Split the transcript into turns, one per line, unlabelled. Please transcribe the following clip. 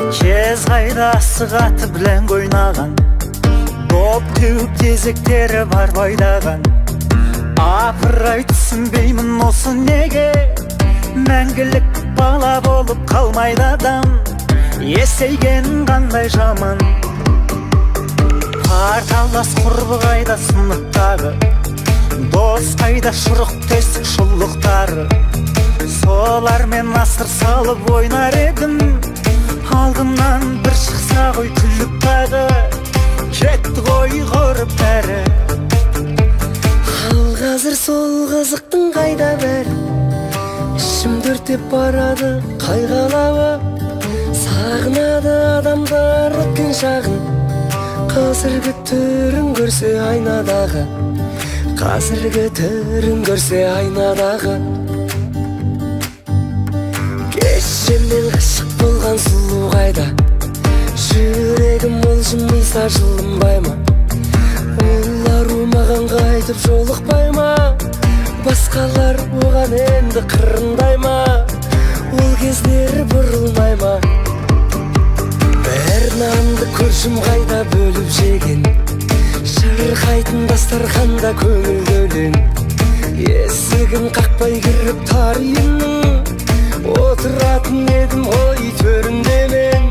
Кез қайда асық атып ләңгі ойнаған, доп теуіп тезектері бар байдаған. Апырай, түсінбеймін осы неге, мәңгілік бала болып қалмайды адам. Есейген қандай жаман. Парталас құрбы қайда сыныптағы, дос қайда шұрық тесік шұлықтары. Солармен асыр салып ойнар едім, алдымнан бір шықса ғой күліп тағы, кетті ғой құрып бәрі.
Ал қазір сол қызықтың қайда бәрі, ішімді өртеп барады қайғылауы. Сағынады адамдар өткен шағын, қазіргі түрін көрсе айнадағы, қазіргі түрін көрсе айнадағы. Кеше мен ғашық болған сұлу қайда, жүрегім ол жымиса жылынбай ма? Ол ару маған қайтып жолықпай ма? Басқалар оған енді қырындай ма? Ол кездер бұрылмай ма? Бір нанды көршім қайда бөліп жеген, шырқайтын дастарханда көңілді өлең. Есігін қақпай кіріп тар үйімнің, отыратын едім ғой төрінде мен.